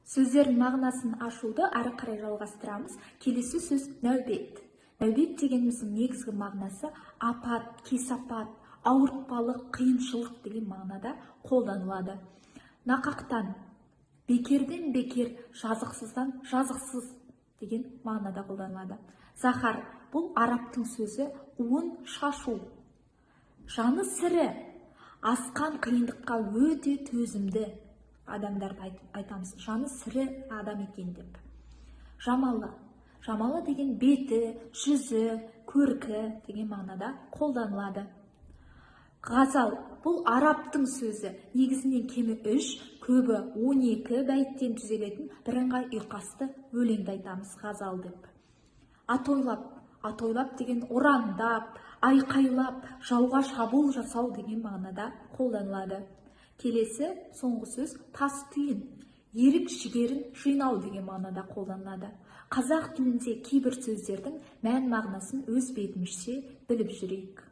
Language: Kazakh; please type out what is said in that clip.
Сөздердің мағынасын ашуды ары қарай жалғастырамыз. Келесі сөз — нәубет. Нәубет дегеніміздің негізгі мағынасы апат, кесапат, ауыртпалық, қиыншылық деген мағынада қолданылады. Нақақтан — бекерден бекер, жазықсыздан жазықсыз деген мағынада қолданылады. Захар — бұл арабтың сөзі, уын шашу. Жаны сірі — асқан қиындыққа өте төзімді адамдарды айтамыз, жаны сірі адам екен деп. Жамалы. Жамалы деген беті, жүзі, көркі деген мағынада қолданылады. Ғазал — бұл арабтың сөзі, негізінен кемі үш, көбі 12 бәйттен түзелетін бірыңғай ұйқасты өлеңді айтамыз ғазал деп. Атойлап. Атойлап деген ұрандап, айқайлап, жауға шабуыл жасау деген мағынада қолданылады. Келесі, соңғы сөз — тас түйін. Ерік жігерін жинау деген мағынада қолданылады. Қазақ тілінде кейбір сөздердің мән мағынасын өз бетімізше біліп жүрейік.